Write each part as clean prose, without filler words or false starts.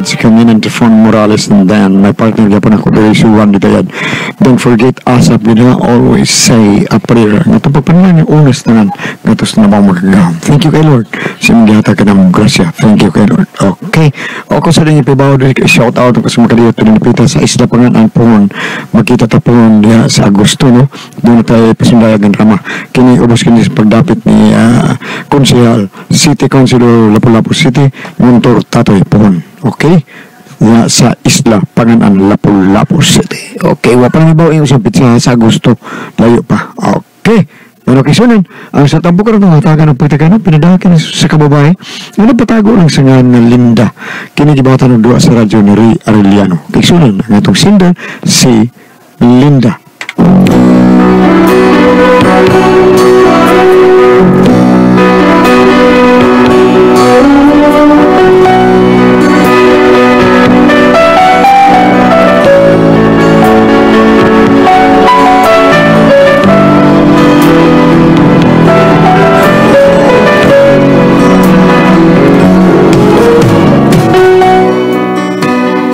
Si Camille Tifon Morales and then my partner gyapon ako diri si Juan Ditayad. Don't forget asap yun ha, always say a prayer. Nga itong pagpanalangin unas tanan ngadto sa namang makagagahom. Thank you kay Lord. Sa imong gihatag ka namong grasya. Thank you kay Lord. Okay. Ako sa rin ipibaw diri shout out ako sa mga kadiyot diri sa Isla Pangan-an pohon. Magkita ta pohon diha sa Agosto no. Doon na tayo pasundayag ang drama. Kini ubos kini sa pagdapit ni Konsehal City Councilor Lapu-Lapu City Montor Tatoy pohon. Okay? Ya, sa Isla Pangan-an Lapu-Lapu City. Okay, wa pa nang ibaw yung usang pizza sa Agosto. Layo pa. Okay. Pero kisunan, ang sa tambo karon ng hatagan ng pagtagano, pinadakan sa kababae, nga nagpatago lang sa ngalan nga Linda. Kini gibatan og duwa sa radyo ni Ray Arellano. Kisunan, ang atong singer, si Linda.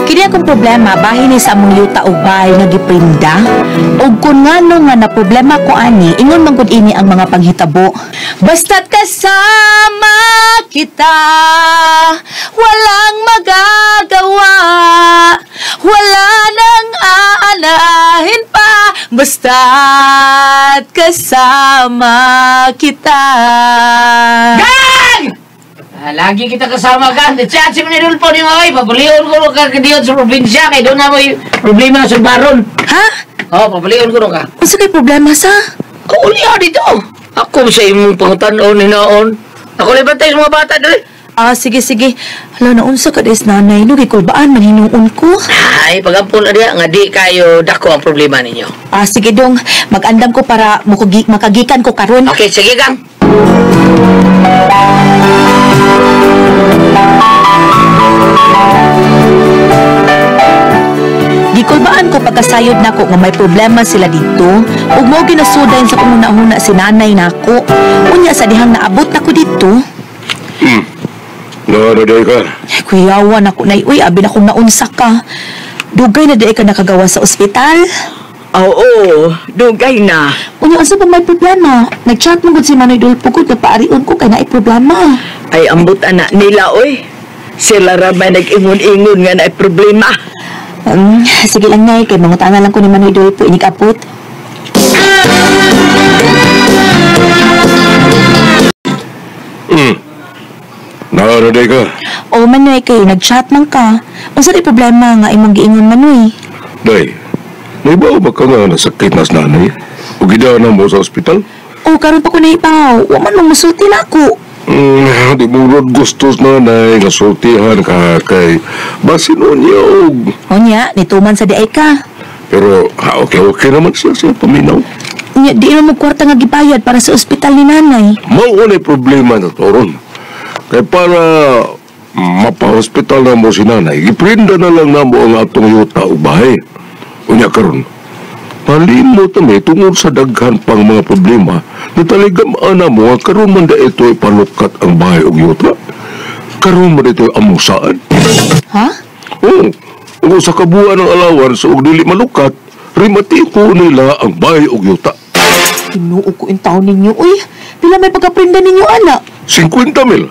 Kini akong problema bahin ni sa among yuta og bahay nga giprinda. Og kun ngano nga na problema ko ani, ingon man gud ini ang mga panghitabo. Basta't kasama kita, walang magagawa, wala nang aanahin pa, basta't kasama kita. Gang! Lagi kita kasama ka. Chat si Manilulpo ni Maoy. Pabulion ko ka kadiyon sa probinsya. Kay doon na mo'y problema sa baron. Ha? Oo, pabulion ko ka. Unsa kay problema sa? Kauliha dito. Ako sa imong pangutan-on, hinaon. Ako libantay sa mga bata dali. Ah, sige, sige. Hala, naunsa ka des nanay. No, gikulbaan man hinuon ko. Ay, pagampun na diya, nga di kayo dako ang problema ninyo. Ah, sige dong. Mag-andam ko para makagikan ko karon. Okay, sige kang. Gikulbaan ko pagkasayod nako nga may problema sila dito ug mao ginasudayon sa kung huna-huna si nanay nako. Unya sa dihang naabot nako dito. Naano day ka? Ay, kuyawa nako nay, uy, abi na kong naunsa ka. Dugay na day ka nakagawa sa ospital. Oo, dugay na. Unya unsa ba may problema? Nagchat man gud si Manoy Dolpo gud nga paarion ko kay naay problema. Ay ambot ana nila oy. Sila ra may nag-ingon-ingon nga naay problema. Sige lang nay, kay mangutana lang ko ni Manoy Dolpo inig-apot. Naano day ka? O Manoy, kay nagchat man ka. Unsa di problema nga imong giingon Manoy? Day, naibaw ba ka nga nasakit nas nanay? O gidana mo sa ospital? O karon pa ko naibaw. Wa man mong musulti nako. Di mo rod gustos nanay nga sultihan ka kay basin unya og. Unya, nituman sa diay ka. Pero okay naman siya sa paminaw. Unya, di naman mo kwarta nga gibayad para sa ospital ni nanay. Mao na problema na toron. Kay para mapa-hospital na mo si nanay, giprinda na lang na mo ang atong yuta o bahay. Unya karon, palimot na may tungod sa daghan pang mga problema na taligam ana mo nga karon man da ito ipalukat ang bahay og yuta. Karon man ito amusaan. Ha? Oo. Ug sa kabuuan ng allowance og dili malukat, rimatiko nila ang bahay og yuta. Tinuo ko yung taon ninyo, uy. Pila may pagkaprinda ninyo, ana? 50 mil.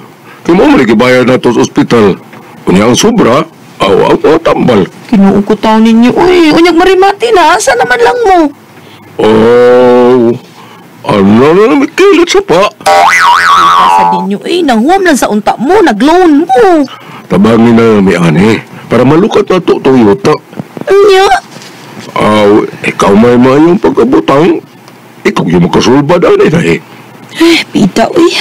Kaya mo man igibayad na to sa ospital. Unya ang sobra, aw tambal. Kinuo ko taon ninyo, uy. Unyag marimati na, asa naman lang mo? Oh, ano na naman kilit sa pa? Asa ninyo, uy. Nanghuam lang sa unta mo, nagloan mo. Tabangin na may ani, para malukat na to itong yuta. Unya? Aw, ikaw may mayong pagkabutang. Ikaw yung makasulbad, ani na eh. Eh, pita, uy.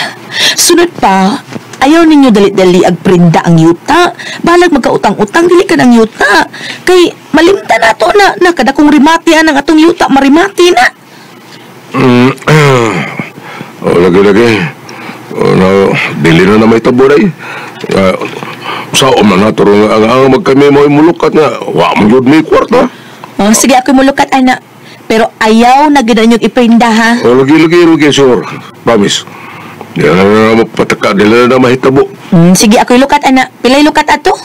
Sunod pa, ayaw ninyo dali-dali agprinda ang yuta. Balag magkautang-utang, dili ka ng yuta. Kay malimta na to na kada kong rimati ang atong yuta, marimati na. Oh, lagi-lagi. Oh, no, dili na na may taburay. Sa man na turong ang magkami mo imulukat nga. Wa mo yun may kwarta. Oh, sige ako imulukat, ana. Pero ayaw na gid ninyong iprinda, ha? Oh, lagi-lagi, lagi, sure. Promise. Di na na mapataka, di na na mahitabo. Sige, ako'y lukat, ana. Pilay lukat ato?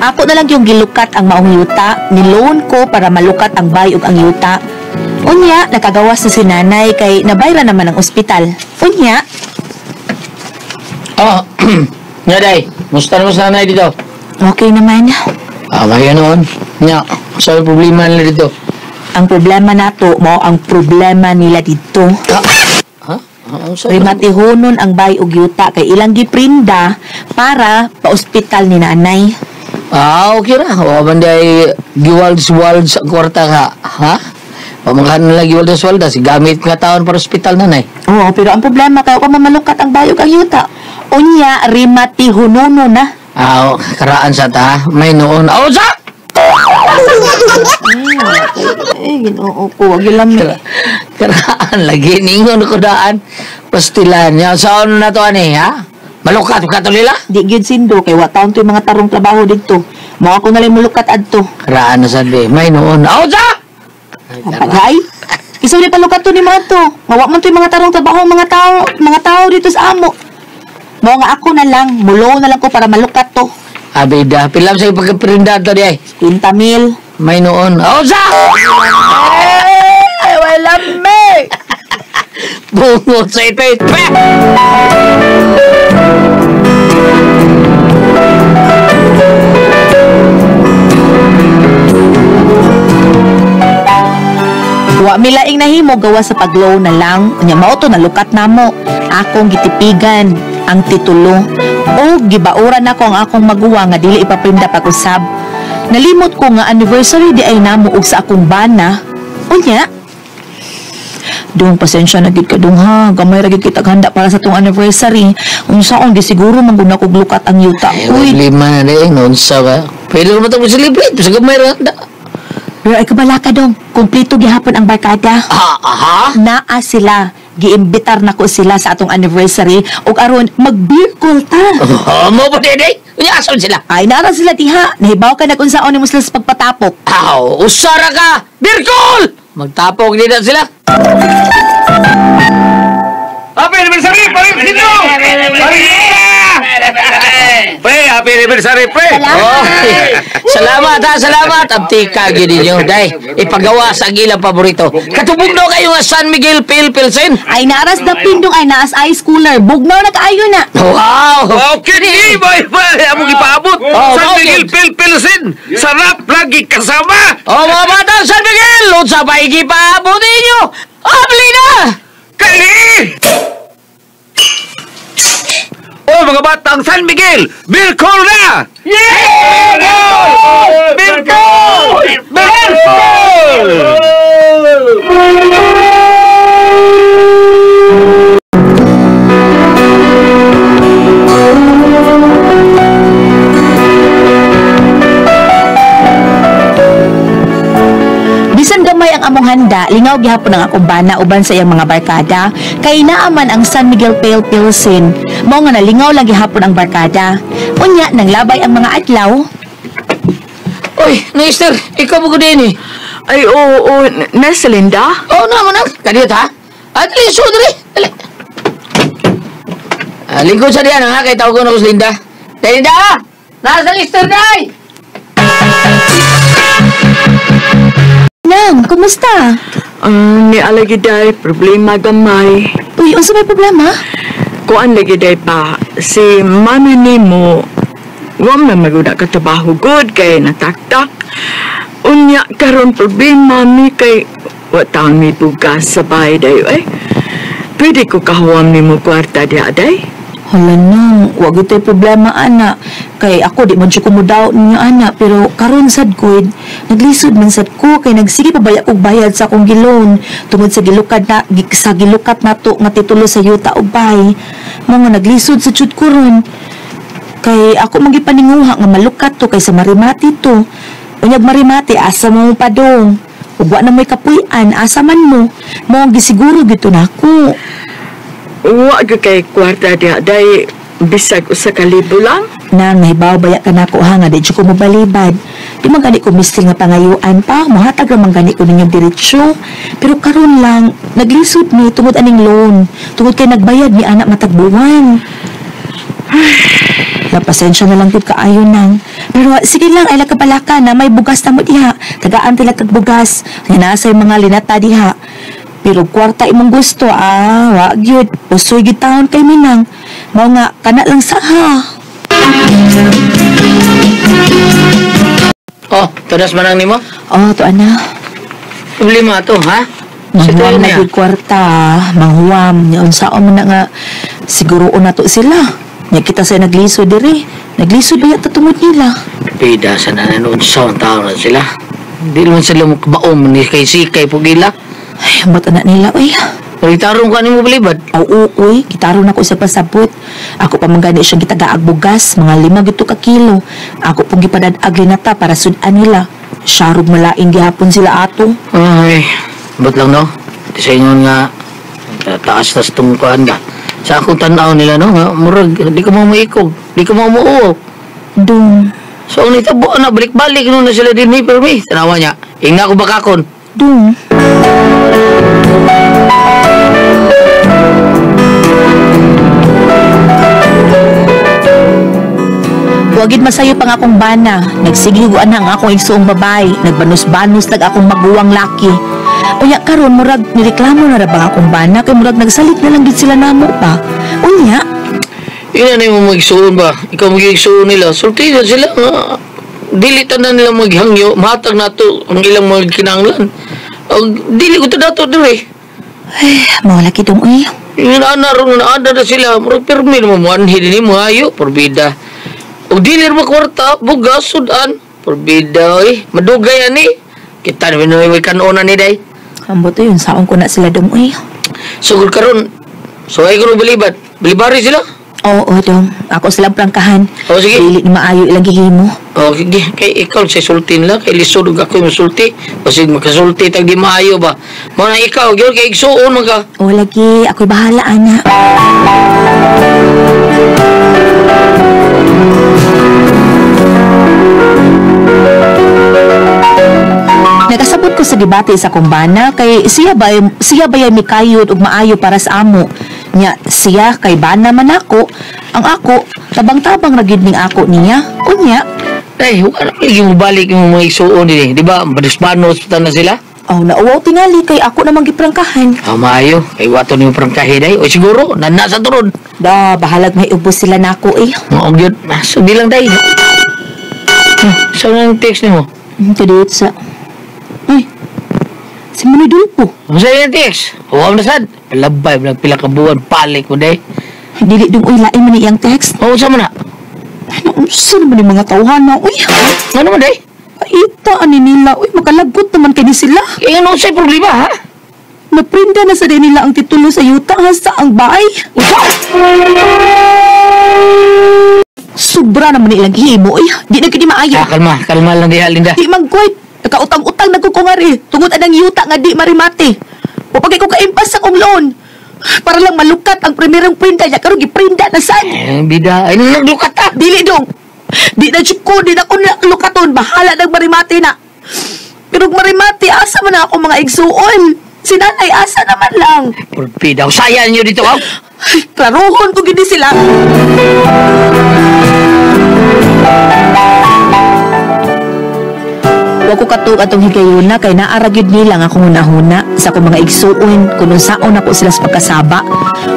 Ako na lang yung gilukat ang maong yuta. Niloan ko para malukat ang bay ug ang yuta. Unya, nakagawas na si nanay kay nabayra naman ang ospital. Unya. Oh, nya day. Musta naman sa nanay dito? Okay naman. Ah, may ganoon. Nya, sa problema nila dito? Ang problema nato mo ang problema nila dito. Ha? Rimatihonon ang bay ug yuta kay ilang giprinda para pa-ospital ni nanay. Ah, okay ra. Wa man day giwalds-walds ang kwarta ka. Ha? Pamangkan nila giwaldas-waldas, gamit nga taon para ospital nanay. Oo, pero ang problema kay wa mamalukat ang bay ug ang yuta. Unya rimatihonono na. Ah, karaan sa ta. May noon. Oh, sa! Eh, Ginoo ko, wag ilam. Karaan lagi ningon ko daan. Pastilan niya. Saan na to ani, ha? Malukat ka to nila? Di gyud sindo kay wa taon to'y mga tarong trabaho didto. Mao ako na lang mulukat adto. Karaan na sad be. May noon. Oh, sa! Paghay. Isa ni palukat to ni mga to. Mawa man to'y mga tarong trabaho mga tao dito sa amo. Mao nga ako na lang, mulo na lang ko para malukat to. Abida, pilam sa ipagkaprinda to di ay. 50,000. May noon. Oh, sa! Ay, wala me. Bungot sa ito. Pe! Wa milaing nahimo gawa sa paglow na lang. Unya mao to nalukat namo. Akong gitipigan ang titulo. O gibauran nako ang akong maguwa nga dili ipaprinda pag-usab. Nalimot ko nga anniversary di ay namo og sa akong bana. Unya, Dung, pasensya na gid ka dung ha. Gamay ra gid kitag handa para sa tong anniversary. Unsa akong gisiguro man gud nako lukat ang yuta. Ay, Uy, problema na rin. Noon sa ba? Pwede naman ito celebrate. Basta gamay ra handa. Pero ay kabala ka dong. Kompleto gihapon ang barkada. Ah, aha? Naa sila. Giimbitar nako sila sa atong anniversary ug aron mag-beer call ta. Oh, mo pa din eh. Unya, asan sila? Ay, nara sila diha. Nahibaw ka nag-unsaon nimo sila sa pagpatapok. Aw, usara ka! Beer call! Magtapok din na sila. Happy anniversary, pare! Dito! Pre, happy anniversary, pre! Oh, salamat ha, salamat. Abtika gyud ninyo, day. Ipagawa sa ilang paborito. Katubog daw kayo nga San Miguel Pale Pilsen. Ay, naaras na pindong ay naas ice cooler. Bugnaw na kaayo na. Wow! Okay, di, boy, boy, among ipaabot. Oh, San okay. Miguel Pale Pilsen. Sarap lagi kasama. Oh, mga batang San Miguel, unsa pa igipaabot ninyo? Abli na! Kali! Oh, mga batang San Miguel, beer call na! Yeah! Beer call! Beer call! Bisan gamay ang among handa, lingaw gihapon ang akong bana uban sa iyang mga barkada. Kay naaman ang San Miguel Pale Pilsen. Mao nga nalingaw lang gihapon ang barkada. Unya, nanglabay ang mga adlaw. Uy, Mister, ikaw mo ko din eh. Ay, oo, oo. Nasa Linda? Oh, naman na. Kadiyot ha? At least, so, dali. Dali. Ah, lingkod sa diyan ha, kay tawag ko na ko si Linda. Linda! Nasa Lister day! Nang, kumusta? Ni alagi day, problema gamay. Uy, unsa may problema? Kuan lagi day pa, si mami ni mo, wa man maguna ka trabaho good kay nataktak. Unya karon problema mi kay wa taon mi bugas sa bahay day ay. Pwede ko kahuam nimo kwarta diha day? Hala nang, wa gyud tay problema ana. Kay ako di man jud ko modaw ninyo ana, pero karon sad ko naglisod man sad ko kay nagsige pa baya og bayad sa akong giloan tungod sa gilukad na sa gilukat nato nga titulo sa yuta og bahay. Mo nga naglisod sa jud ko ron. Kay ako man gipaninguha nga malukat to kay sa marimati to. Unyag marimati asa mo padong. Ug wa na mo'y kapuy-an asa man mo. Mo ang gisiguro gito nako. Wa gyud kay kwarta diha day bisag usa ka libo lang. Nang nahibaw baya ka nako ha nga di jud ko mobalibad. Di man gani ko mistil nga pangayuan pa, mohatag ra man gani ko ninyong diretsyo. Pero karon lang naglisod ni tungod aning loan, tungod kay nagbayad ni anak matag buwan. La pasensya na lang gyud kaayo nang. Pero sige lang ay lakabalaka na may bugas na mo diha. Tagaan tila kag bugas. Nga naa say mga linata diha. Pero kwarta imong gusto wa gyud. Usoy gyud taon kay minang. Mao nga kana lang sa ha. Oh, tudas man ang nimo? Oh, to ana. Problema to, ha? Manghuam na gyud kwarta, manghuam nya unsaon man na nga siguro na to sila. Nya kita sa naglisod diri. Naglisod ba ta tungod nila? Pida sa nanonood sa tao na sila. Di naman sila makabaom ni kay sikay pugila. Ay, ambot anak nila, uy. Pagkitarong ka nimo balibad? Oo, uy. Gitarong na ko sa pasabot. Ako pa man gani siyang gitagaag bugas, mga 5 gito ka kilo. Ako pong gipadad-ag linata para sudan nila. Sharog malain gihapon sila ato. Ay, ambot lang no. Di sa ingon nga, taas na sa tungkuan ka. Sa akong tanaw nila no, nga, murag, di ka mo maikog, di ka mo muuo. Dung. So, ang nitabo na, balik-balik no na sila din ni pero may, tanawa niya. Ingna ko bakakon. Dung. Wagid masayo pang akong bana. Nagsigiguan na ang akong igsuong babay. Nagbanus-banus lag akong maguwang laki. Unya karon murag nireklamo na ra ba akong bana kay murag nagsalit na lang gid sila namo pa. Unya ina na mo magsuon ba? Ikaw magigsuon nila. Sulti na sila nga. Dili tanan nila maghangyo, matag nato ang ilang mga kinahanglan. Dili ko to dato dire. Ay, mawala kitong uy. Ina na ron na ada na sila, murag pirmi mo anhi dinhi mo ayo porbida. Og dili ra kwarta, bugas sudan, porbida oy. Madugay ani. Kita na may kanon ni day. Ambot yun, saon ko na sila dong uy. Sugod karon. So ay kuno balibad. Balibari sila. Oo, dong. Ako silang prangkahan. Oo, sige. Dili ni maayo ilang gihimo. Oo, sige. Kay ikaw sa sultin lang. Kay lisod ug ako yung sulti. Basig makasulti tag di maayo ba. Mao na ikaw, gyud kay igsuon man ka. Oo, lagi. Ako'y bahala, ana. Nakasabot ko sa debate sa kumbana kay siya ba mikayod og maayo para sa amo. Nya siya kay bana man ako, ang ako tabang-tabang ra gid ning ako niya. Unya, ay wala lagi mo balik yung mga igsuon dinhi, di ba? Banos-banos pa na sila. Oh, nauwaw tingali kay ako namang giprangkahan. Ah, maayo. Kay wato nimo prangkahe day. O siguro nana sa turon. Da, bahalag may ubos sila nako eh. Mao gyud. So di lang day. Sa nang text nimo? Kadiyot sa. Ay. Si Manoy Dulpo. Unsa yung text? Huwag na sad. Labay, pila ka buwan, balik mo day. Dili dong uy, lain man iyang text. Oo, unsa man na? Ano, unsa naman yung mga tawhan na, uy. Ano man day? Paita, ani nila, uy, makalagot naman kini sila. Eh, ano unsay problema, ha? Naprinda na sa din nila ang titulo sa yuta, ha, sa ang baay. Unsa? Sobra naman ilang himo, uy. Di na kini maayo. Ah, kalma, kalma lang diha, Linda. Di magkwit. Nakautang-utang nagkukungari. Tungod anang yuta nga di marimate. Wapagay ko kaimpas sa kong loan. Para lang malukat ang primerong prinda niya. Karon giprinda na sad. Eh, bida. Ay, naglukat ah. Dili dong. Di na jud ko, di na ko lukaton. Bahala nang marimate na. Pero marimate, asa man na ako mga igsuon. Si nanay, asa naman lang. Pulpida. Usayan niyo dito, oh. Ay, klarohon ko gini sila. Wa ko katug atong higayuna kay naara gyud nila nga akong hunahuna sa akong mga igsuon kun unsaon nako sila sa pagkasaba.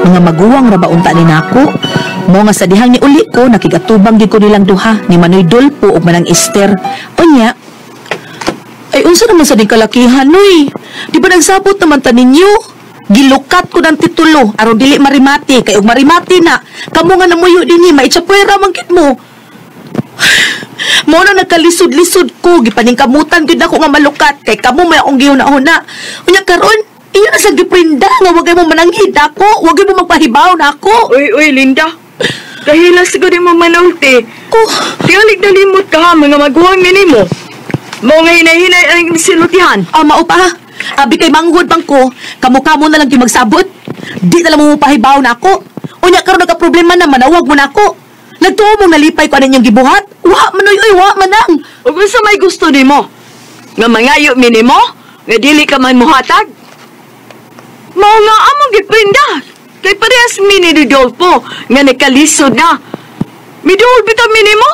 Mga maguwang ra ba unta ni nako? Mo nga sa dihang ni uli ko nakigatubang gyud ko nilang duha ni Manoy Dolpo ug Manang Esther. Unya, ay unsa naman sa kalakihan noy? Di ba nagsabot naman ta ninyo? Gilukat ko ng titulo aron dili marimati kay og marimati na kamo nga namuyo dinhi maitsapwera man gid mo. Mo na nagkalisod-lisod ko, gipaningkamutan gyud ako nga malukat kay kamo may akong gihuna-huna. Unya karon, iyo na sa giprinda nga wagay mo mananghid ako, wagay mo magpahibaw na ako. Uy, uy, Linda. Kahila siguro mo manulti. Oh, Tingalig nalimot ka ha, mga maguwang ni nimo. Mao nga hinay-hinay ang silutihan. Ah, mao pa. Abi kay manghod bang ko, kamo-kamo na lang gyud magsabot. Di na lang mo pahibaw na ako. Unya karon nagka problema na manawag mo na ako. Nagtuo mong nalipay ko anin yung gibuhat? Wa man oy, wa man ang. Ug unsa may gusto nimo? Nga mangayo mi nimo? Nga dili ka man muhatag? Mao nga among giprinda. Kay parehas mi ni Rodolfo nga nakalisod na. Miduol bitaw mi nimo?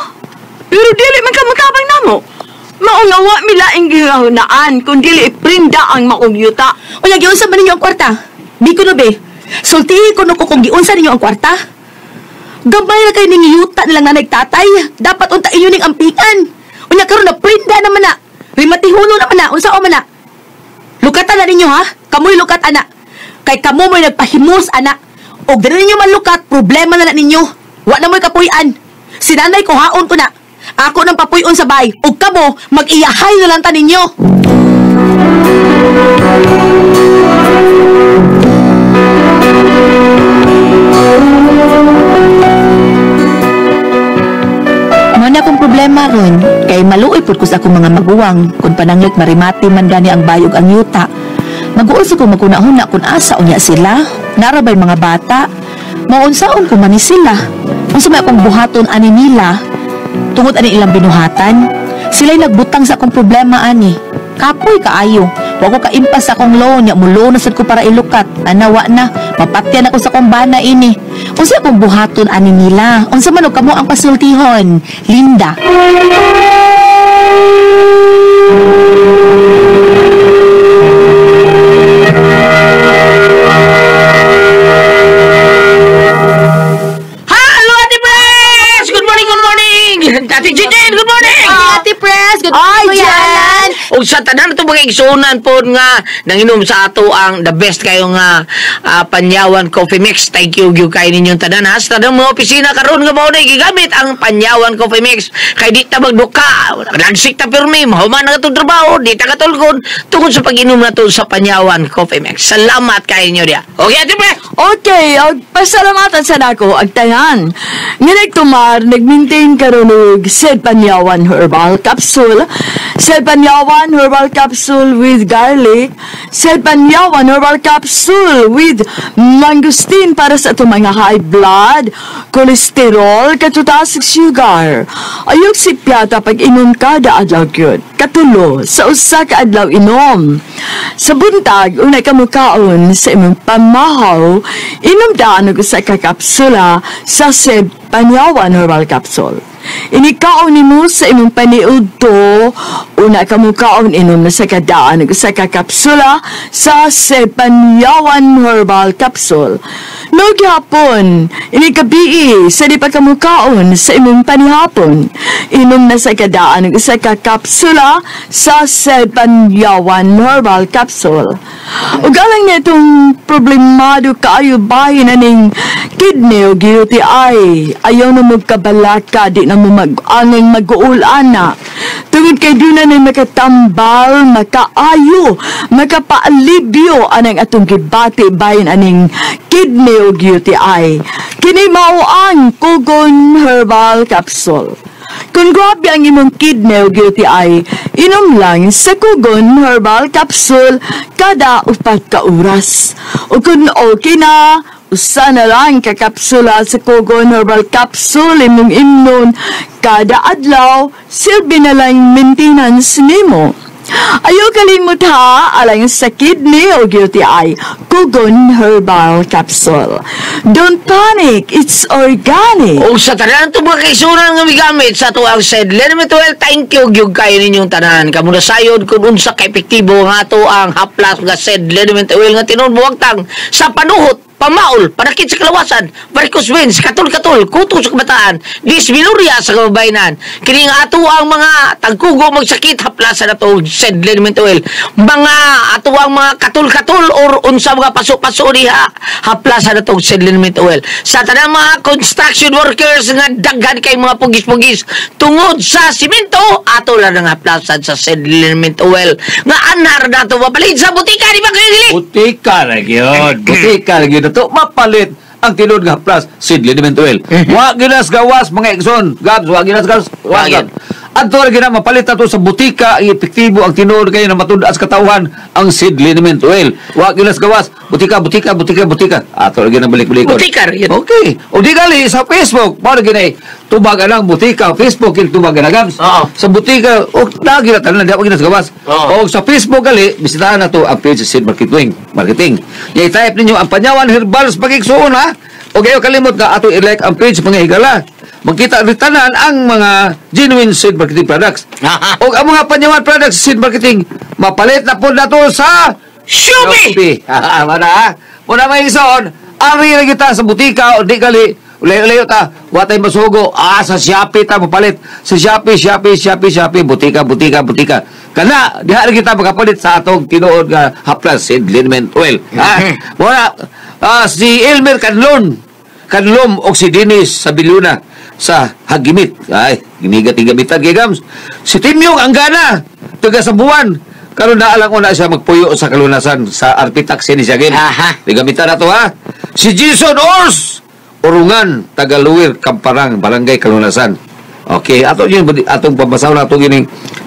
Pero dili man ka mutabang namo. Mao nga wa mi laing gihunaan kung dili iprinda ang maong yuta. Unya giunsa man ninyo ang kwarta? Di ko no be. Sultihi ko no ko kung giunsa ninyo ang kwarta. Gamay ra kay ning yuta nilang nanay tatay. Dapat unta inyo ning ampingan. Unya karon na prinda naman na. Rimatihulo naman na. Unsa o man na? Lukatan na ninyo ha. Kamoy lukat ana. Kay kamo mo'y nagpahimus ana. Og dili ninyo malukat, problema na ninyo. Wa na mo'y kapuy-an. Si nanay ko haon ko na. Ako nang papuy-on sa bay. Og kamo mag-iyahay na lang ta ninyo. Mao na akong problema ron. Kay maluoy pud ko sa akong mga maguwang. Kung pananglit marimati man gani ang bayog ang yuta. Mag-uol sa kong maguna-huna kung asa unya sila. Narabay mga bata. Maunsaon ko man ni sila. Unsa may akong buhaton ani nila. Tungod ani ilang binuhatan. Sila'y nagbutang sa akong problema ani. Kapoy kaayo. Wa ko kaimpas sa akong loan. Nya mulo na sad ko para ilukat. Ana wa na. Mapatyan ako sa akong bana ini. Unsa akong buhaton ani nila? Unsa man og kamo ang pasultihon? Linda. Hello, Ate Pres! Good morning, good morning! Ate Jen, good morning! Ate Pres, good morning, Kuya Alan. Og sa tanan ato mga igsuonan pod nga nanginom sa ato ang the best kayo nga Panyawan Coffee Mix. Thank you gyud kay ninyong tanan ha. Sa tanang mga opisina karon nga mao na gigamit ang Panyawan Coffee Mix kay di ta magduka, lagsik ta pirmi, mahuman ang atong trabaho, di ta katulgon tungod sa pag-inom nato sa Panyawan Coffee Mix. Salamat kay inyo diya. Okay, Ate Pres. Okay, og pasalamatan sa nako ag tanan. Nga nagtumar, nag-maintain karon og Sed Panyawan Herbal Capsule. Sed Panyawan Herbal Capsule with garlic. Sed Panyawan Herbal Capsule with mangosteen para sa atong mga high blood, cholesterol, katutas sugar. Ayog sipyata pag inom kada adlaw gyud. Katulo sa usa ka adlaw inom. Sa buntag, unay ka mukaon sa imong pamahaw, inom daan og usa ka kapsula sa Sed Panyawan Herbal Capsule. Inikaon nimo sa imong paniudto, una ka mukaon inom na sa kadaan og usa ka kapsula sa Sed Panyawan Herbal Capsule. No gihapon, inikabii sa di pa ka mukaon sa imong panihapon, inom na sa kadaan og usa ka kapsula sa Sed Panyawan Herbal Capsule. Ug alang nitong problemado kaayo bahin aning kidney o UTI, ayaw na magkabalaka, di na mo mag-angay mag-uul-ana. Tungod kay doon na na makatambal, makaayo, makapaalibyo anang atong gibati bahin aning kidney o UTI. Kini mao ang Kugon Herbal Capsule. Kung grabe ang imong kidney o UTI, inom lang sa Kugon Herbal Capsule kada 4 ka oras. O kung okay na, usa na lang kakapsula sa Kugon Herbal Capsule imong imnon kada adlaw, silbi na lang maintenance nimo. Ayaw kalimot ha, alang sa kidney o UTI, Kugon Herbal Capsule. Don't panic, it's organic. O sa tanan itong mga kaisunan nga migamit sa ato ang Sed Liniment Oil, thank you gyud kayo ninyong tanan. Kamo na sayod kung unsa ka epektibo nga ato ang haplas nga Sed Liniment Oil nga tinuod buwagtang sa panuhot, pamaol, panakit sa kalawasan, varicose veins, katul-katul, kuto sa kabataan, dysmenorrhea sa kababayenan. Kini nga ato ang mga tagkugo magsakit, haplasan na to, Sed Liniment Oil. Mga ato ang mga katul-katul or unsa mga paso-paso diha, haplasan na to, Sed Liniment Oil. Sa tanang mga construction workers nga daghan kay mga pugis-pugis tungod sa simento, ato lang ang haplasan sa Sed Liniment Oil. Nga anar na to, mapalit sa butika, di ba kayo gili? Butika na gyud. Butika na gyud. Ito, mapalit ang tinuod nga haplas, Sed Liniment Oil. Wa ginas gawas, mga igsoon. Gabs, wa ginas gawas. Wa Wa gid. Adto ra gina mapalit nato sa butika, ang epektibo ang tinuod kayo na matud-as katawhan ang seed liniment oil. Wa gyud nas gawas. Butika, butika, butika, butika. Ato ra gina balik-balikon. Butika ra yun. Okay. O di gali sa Facebook, mao ra gina tubag anang butika, Facebook kini tubag ana Gams. Oo. Sa butika og lagi ra tanan, di pa gina gawas. Oo. Og sa Facebook gali bisitahan nato ang page sa Seed Marketing. Marketing. Ya i-type ninyo ang Panyawan Herbals pagigsuon ha. Og ayaw kalimot nga ato i-like ang page mga higala. Magkita rin tanan ang mga genuine Seed Marketing products. Aha. Og ang mga Panyawan products Seed Marketing mapalit na po nato sa Shopee! Shopee. Mana ha? Muna may igsoon, ari ra kita sa butika o di gali ulayo-ulayo ta, wa tay masugo. Ah, sa Shopee ta mapalit. Sa Shopee, Shopee, Shopee, Shopee, butika, butika, butika. Kana diha ra kita makapalit sa atong tinuod nga haplas seed liniment oil. Ha? Muna si Elmer Canlon, Canlom og si Dennis sa Biluna sa Hagimit. Ay, ginigat-gamitan kay Gams. Si Timyong Anggana, taga sa buwan. Karon na alang una siya magpuyo sa kalunasan sa RP Taxi ni siya gin. Aha. Gamitan na to ha. Si Jason Ors, Urungan, Tagaluwir, Kamparang, Barangay Kalunasan. Okay, ato yun, atong pambasaw na atong gining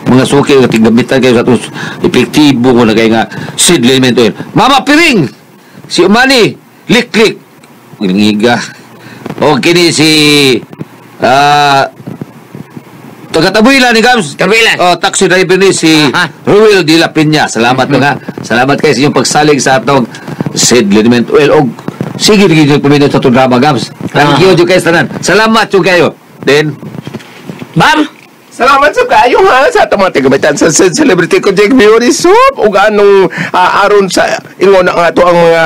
mga suki nga tigamitan kayo sa atong epektibo ko na kayo nga seed liniment oil. Mama Piring, si Umani, Liklik, Gingiga. O kini si taga-Tabuila ni Gams. Tabuila. Oh, taxi driver ni si Aha. Ruel de la Peña. Salamat nga. Salamat kayo sa inyong pagsalig sa atong seed liniment oil. Og sige rin yung pumindot sa itong drama, Gams. Thank you kayo sa tanan. Salamat yung kayo. Then, Bam! Salamat sa kayo ha sa atong mga tigamitan sa Celebrity ko Jake Beauty Soap ug anong aron sa ingon na nga ato ang mga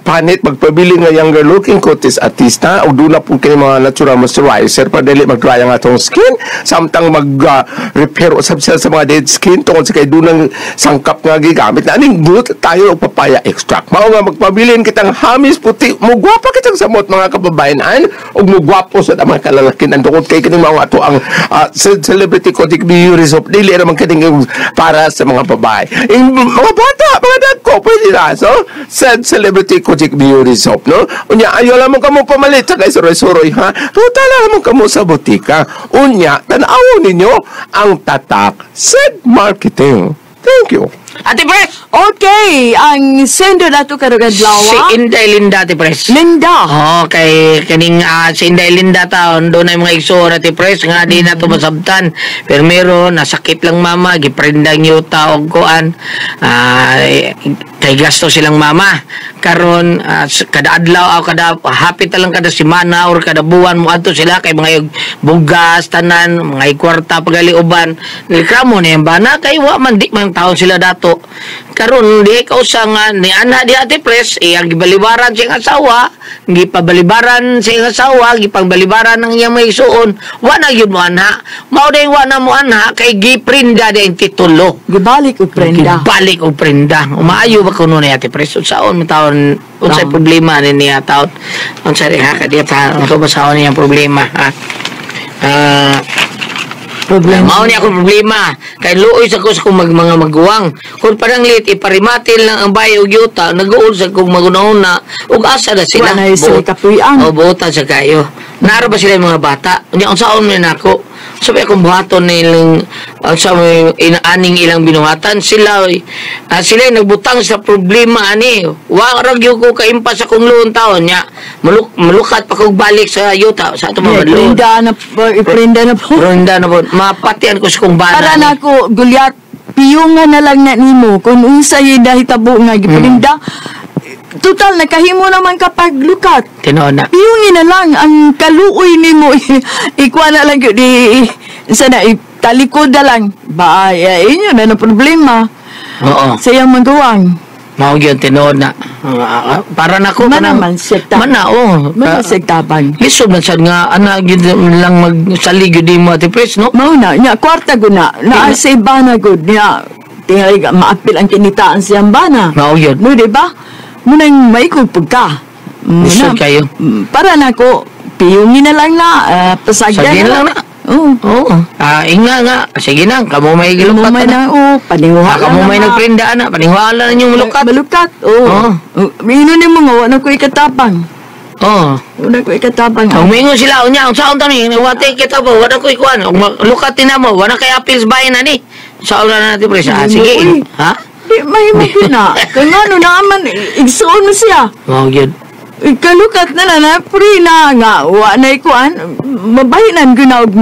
panit magpabili nga younger looking kutis artista ug duna pud kini mga natural moisturizer para dili mag-dry ang atong skin samtang mag repair usab sila sa mga dead skin tungod sa kay dunang sangkap nga gigamit na aning good tayo og papaya extract. Mao nga magpabilin kitang hamis puti mugwapa kitang samot mga kababayan ug mugwapo sa mga kalalakian tungod kay kining mao ato ang Celebrity Kojic Beauty Soap dili naman kining para sa mga babae. Yung mga bata, mga dagko, pwede na. So, said Celebrity Kojic Beauty Soap, no? Unya, ayaw lamang kamo pamalit sa kay suroy-suroy, ha? Punta lamang kamo sa butika. Unya, tan-awon ninyo ang tatak Said Marketing. Thank you. Ate Pres! Okay, ang sendo nato karong adlaw. Si Inday Linda, Ate Pres. Linda. Oo, kay kaning si Inday Linda taon doon ay mga igsoon, Ate Pres, nga di na to masabtan. Pero meron, nasakit lang mama, giprendang yuta og kuan. Kay gasto silang mama. Karon kada adlaw o kada hapit lang kada semana or kada buwan mo adto sila kay mga bugas tanan, mga kwarta pagali uban. Reklamo ni ang bana kay wa man di man taon sila dato. Karon di ka usa nga ni ana di Ate Pres, iyang gibalibaran siyang asawa, gipabalibaran siyang asawa, gipangbalibaran ng iyang mga igsuon, wa na gyud mo anha. Mao day wa na mo anha kay giprinda di ang titulo. Gibalik og prenda. Gibalik og prenda. Umaayo ba kuno ni Ate Pres? Unsaon man taon unsay problema ni niya taon? Unsa rin ha kadiya ta ato basahon niyang problema ha. Problema. Mao ni akong problema. Kay luoy sa ko sa kong mga maguwang. Kung parang lit iparimatil lang ang bayo og yuta, nag-uol sa kong maguna-una ug asa na sila. Wa na sila kapuy-an. O buotan sa kayo. Naara ba sila yung mga bata? Unya unsaon man nako? Sabi akong buhaton nilang sa may inaaning ilang binuhatan sila sila yung nagbutang sa problema ani. Wa ra gyud ko kaimpas akong luon taon nya. Malukat pa kog balik sa yuta sa ato mga luon. Prenda na iprenda na po. Prenda na po. Mapatian ko sa kong bana. Para ni. na ako, Gulyat, piyunga na lang na nimo kung unsay nahitabo nga giprinda. Total, nakahimo naman kapag lukat. Tinuod na. Piyungin na lang ang kaluoy nimo. Ikuha na lang yun. Sana italikod na lang. Ba, ay, inyo na na problema. Oo. Sa iyang magawang. Mao gyud tinuod na. Para nako Mana kanang- man siya ta- Mana oh. Mana siya tabang. Lisod man sad nga ana gyud lang magsalig gyud mo Ate Pres no. Mao na, nya kwarta gud na. Naa sa iba na gud niya. Tingali maapil ang kinitaan siyang bana. Mao gyud. No, di ba? Munang maikog pagka. Lisod kayo. Para na ko, piyungin na lang na, pasagyan Sagyan lang na. Oo. Oo. Inga nga. Sige na, kamo may gilukat Kamo may na. na, oo, paninguha Kamo lang may na. nagprinda na, paninguha lang ninyong malukat. Malukat, oo. Oo. Oh. Ino ni mo nga, wala ko ikatapang. Oh. Una ko ikatabang. Humingon sila unya unsaon ta ni wate kita ba wala ko ikuan lukat na mo wala kay appeals bahin na ni. Sa na natin pres. Ah, sige. Ha? Di mahimo gyud na. Kay ngano naman igsuon mo siya. Mao gyud. Kalukat na lang na free na nga wa na ikuan mabahinan gyud na og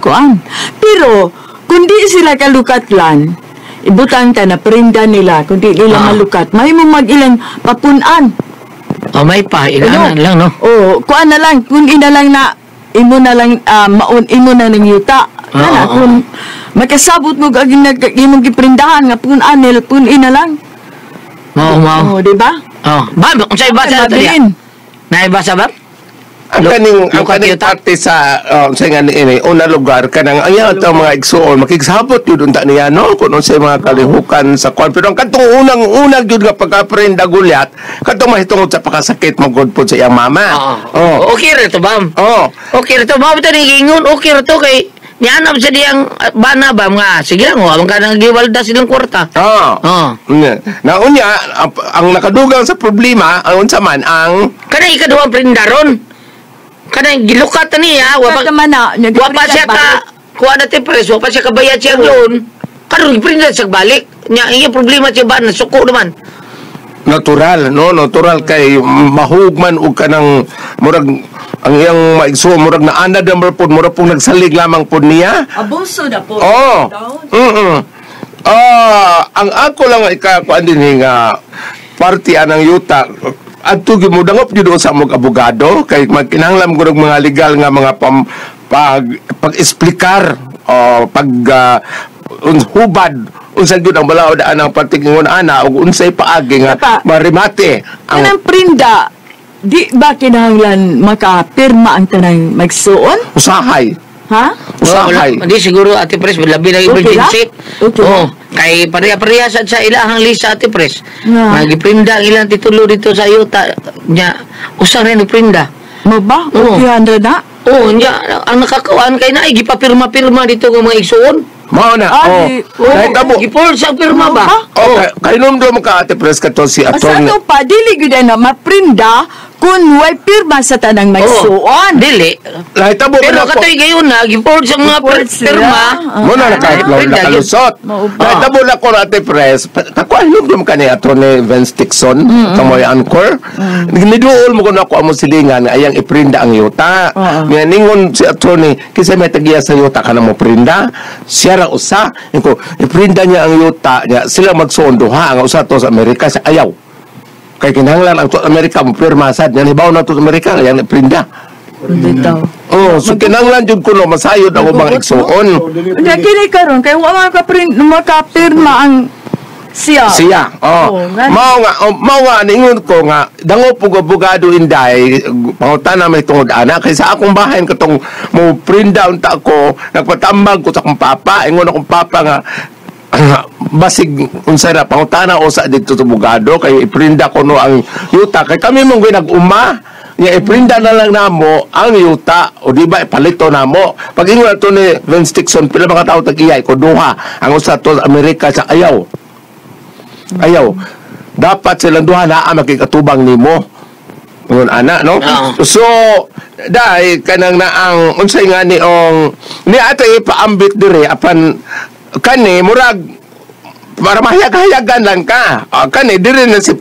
kuan. Pero kung di sila kalukat lan, ibutang ta na prinda nila kung di nila malukat, mahimo mag ilang papunan. Oh, may pa ilanan lang no. Oh, kuan na lang kung ina lang na imo na lang maun imo na ning yuta. Kana kung makasabot mo ag imong giprindahan nga punan nila punin na lang. Mao mao. Oh, di ba? Oh, ba unsay basa na diya? Naibasa ba? Ang kaning parte sa sa nga ni una lugar kanang ang iya atong mga igsuon makigsabot yun unta niya no kung unsay mga kalihukan sa kwan pero ang katong unang-una gyud nga pagka-prenda gulyat katong mahitungod sa pakasakit mo gud pud sa iyang mama. Oh. Okay ra to bam. Oh. Okay ra to mao to ni giingon okay ra to kay nianam sa diyang bana ba nga sige lang wa man kanang giwalda silang kwarta. Oh. Oh. Naunya ang nakadugang sa problema ang unsa man ang kanang ikaduhang prenda ron. Kanang gilukat niya, wa pa siya ka kuha na pres, wa pa siya kabayad siya loan. Karon giprinda siya balik. Nya iya problema siya ba nasuko naman. Natural, no, natural kay mahugman og kanang murag ang iyang maigsuon murag naanad na pud murag pong nagsalig lamang pud niya. Abuso na po. Oh. Ang ako lang ikakuan din nga party anang yuta. Adto gyud mo dangop gyud sa among abogado kay magkinahanglan gud og mga legal nga mga pag-eksplikar o pag hubad unsa gyud ang balaod anang patingon ana ug unsay paagi nga marimate ang prinda. Di ba kinahanglan makapirma ang tanang magsuon? Usahay. Ha? Usahay. Hindi siguro Ate Pres labi na emergency. Okay. Oh, kay pareha-pareha sad sa ilahang lista Ate Pres. Yeah. Nagiprinda ang ilang titulo dito sa yuta nya. Usa ra ni prinda. Mo ba? Okay na. Oh, nya ang nakakawaan kay naay gipapirma-pirma dito ng mga igsuon. Mao na. Oh. Oh. Gipol sa pirma ba? Oh, kay numdo mo ka Ate Pres kato si Atty. Sa pa dili gyud na maprinda kun way pirma sa tanang magsuon. Dili. Nahitabo pero katoy gayon na gipol sa mga pirma. Mo na nakalusot. Nahitabo na ko Ate Pres. Kakuha numdo mo kani Atty. Vince Dixon kamoy anchor. Niduol mo kun ako among silingan ayang iprinda ang yuta. Nga ningon si attorney kinsa may tagiya sa yuta kana mo prinda. Siya ra usa ko iprinda niya ang yuta niya sila magsuon duha ang usa to sa Amerika sa ayaw. Kay kinahanglan ang Amerika mo pirma sad nya hibaw na to sa Amerika yang iprinda. Dito. Oh, so kinahanglan jud kuno masayod ang ubang igsuon. Unya kini karon kay wa man makapirma ang siya. Siya. Oh. Mao nga ningon ko nga dangop og abogado inday pangutana may tungod ana kay sa akong bahin katong mo prinda unta ko nagpatambag ko sa akong papa ingon akong papa nga basig unsa ra pangutana usa didto sa abogado kay iprinda ko no ang yuta kay kami mong nag-uma nya iprinda na lang namo ang yuta o di ba ipalito namo pag ingon ato ni Vince Dixon pila mga tawo tag-iya ko duha ang usa to sa Amerika sa ayaw. Ayaw. Dapat silang duha naa makikatubang nimo. Ngon ana no. So dai kanang naang unsay nga ni ong ni ato ipaambit dire apan kani murag para mahayag-hayagan lang ka. Kani dire na si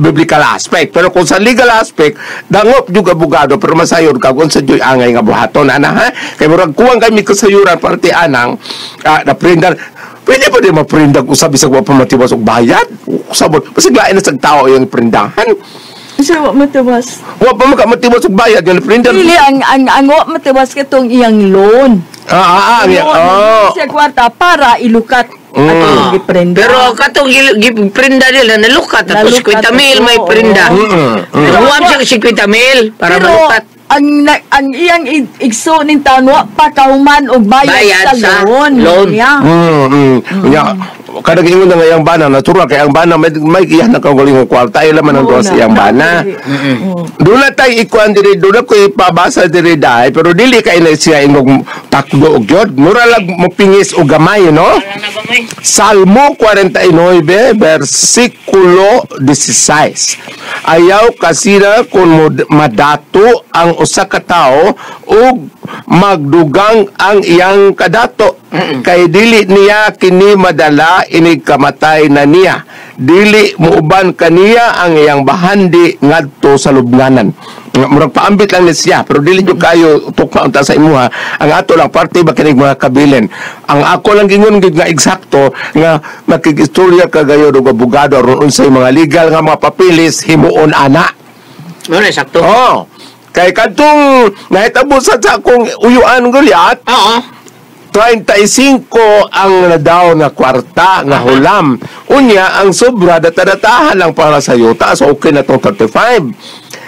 biblical aspect pero kung sa legal aspect dangop jud abogado pero masayod ka kung sa joy angay nga buhaton ana ha kay murag kuwang kami kasayuran parte anang na prindar. Pwede pa di maprindag usab bisag wa pa matiwas og bayad. Usab basig lain na sa tao yung prindahan. Kasi wa matiwas. Wa pa matiwas og bayad yung prindan. Dili ang wa matiwas katong iyang loan. Oh. Siya kwarta para ilukat at iyang giprinda. Pero katong giprinda nila nalukat ato 50 mil may prinda. Pero wa siya 50 mil para malukat. Ang iyang igso ning taon wa pa kahuman og bayad sa loan. Loan. Yeah. Yeah. Kada ingon na nga iyang bana natural kay ang bana may iyan na kaugalingong kwarta ay laman ang duha sa iyang bana. Doon na tayo ikuan diri, doon na ko ipabasa diri dai, pero dili kay na siya ingog takbo og gyud. Mura lang mopingis og gamay, no? Salmo 49, versikulo 16. Ayaw kasira kung madato ang usa ka tawo ug magdugang ang iyang kadato. Kay dili niya kini madala inig kamatay na niya. Dili muuban kaniya ang iyang bahandi ngadto sa lubnganan. Murag paambit lang ni siya, pero dili jud kayo tukma unta sa imuha. Ang ato lang parte ba kinig mga kabilin. Ang ako lang gingon gid nga eksakto nga makigistorya ka gayon og abogado aron unsay mga legal nga mga papeles himuon ana. Ano na, sakto? Oh. Kay kadtong nahitabo sa akong uyuan gulyat. Oo. 35 ang nadaw nga kwarta nga hulam. Unya ang sobra datadatahan lang para sa yuta, so okay na tong 35.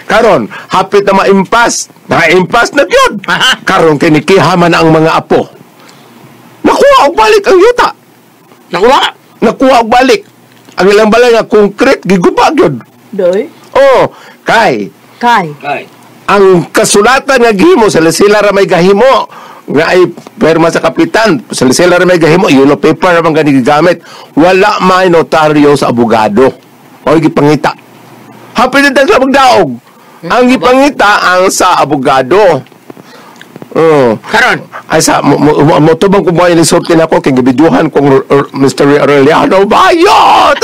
Karon hapit na maimpas, naimpas na gyud. Karon kinikihaman ang mga apo. Nakuha og balik ang yuta. Nakuha. Nakuha og balik. Ang ilang balay nga concrete giguba gyud. Doy? Oh, kay Kay. Kay. Ang kasulatan nga gihimo sila ra may gahimo nga ay perma sa kapitan, sila ra may gahimo, yellow paper ra man gani gigamit, wala may notaryo sa abogado. O gipangita. Hapit na sa magdaog. Ang gipangita ang sa abogado. Oh. Karon. Ay sa mo tubang ko mo inisulti na ako kay gibidyuhan kong Mr. Aureliano Bayot.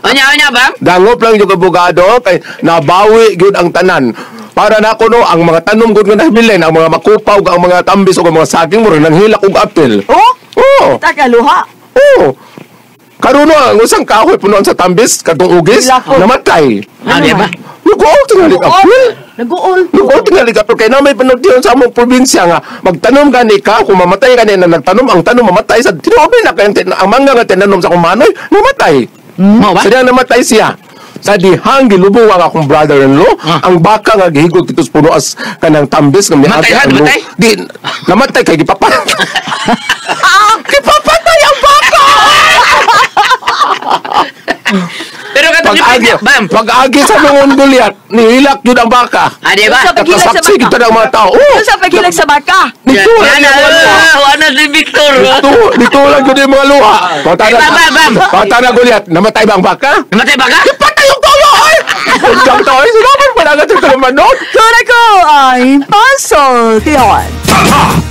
Unya ba? Dangop lang yung abogado kay nabawi gyud ang tanan. Para nako no ang mga tanom gud nga nabilin, ang mga makupaw, ang mga tambis ug ang mga saging mo nanghilak og apel. Oh? Oh. Tagaluha. Oh. Karon no, ang usang kahoy punuan sa tambis kadtong ugis, Hilakon. namatay. Ano ba? Nag-uol tingali apel. Nag-uol. Nag-uol tingali apel kay na may panultihan sa among probinsya nga magtanom gani ka kung mamatay gani na nagtanom ang tanom mamatay sa tinuod na kay ang mangga nga tinanom sa akong manoy namatay. Mo ba? Sa dihang namatay siya. Sa dihang gilubong ang akong brother-in-law, ang baka nga gihigog dito sa puno as kanang tambis nga miagi Namatay ha? ang Namatay? Di, namatay kay gipapatay. Gipapatay ang baka! Pero katong Pag-agi, bam. pag-agi sa lungon gulyat, nihilak yun ang baka. Ah, di ba? Sa paghilag sa Nakasaksi baka. kita ng mga tao. Oh, Sa paghilag sa baka. dito lang Wala yung mga luha. wala si Victor. Dito lang yun yung mga luha. Ay, bam, bam, bam. Bata na gulyat, namatay ba ang baka? Namatay ba ka? Patay yung tolo! Ay! Ang tao, ay, sinabi, wala ka dito naman nun. Ko ay pasoltion. Tatak!